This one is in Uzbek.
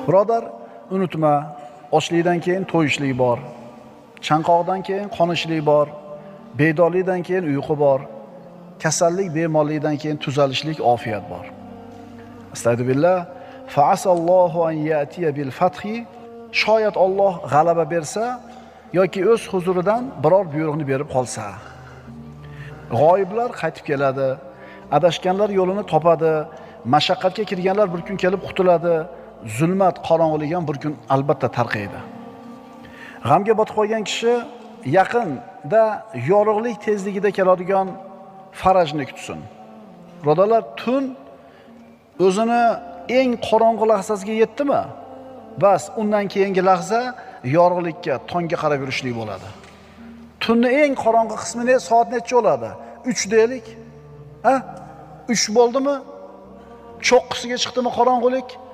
Birodar, unutma, ochlikdan keyin to'yishlik bor. Chanqoqdan keyin qonishlik bor. Bedorlikdan keyin uyqu bor. Kasallik, bemorlikdan keyin tuzalishlik, ofiyat bor. Astagfirullah. Fa'asallohu an ya'tiya bil fathi. Shoyat Alloh g'alaba bersa yoki o'z huzuridan biror buyruqni berib qolsa. G'oyiblar qaytib keladi, adashganlar yo'lini topadi, mashaqqatga kirganlar bir kun kelib qutuladi, zulmat, qorong'ulik ham bir kun albatta tarqaydi. G'amga botib qolgan kishi yaqinda yorug'lik tezligida keladigan farajni kutsin. Birodarlar, tun o'zini eng qorong'u lahzasiga yetdimi? Bas, undan keyingi lahza yorug'likka, tongga qarab yurishlik bo'ladi. Tunni eng qorong'u qismi ne, soat necha bo'ladi? 3 deylik. Ha? 3 bo'ldimi? Cho'qqisiga chiqdimi qorong'ulik?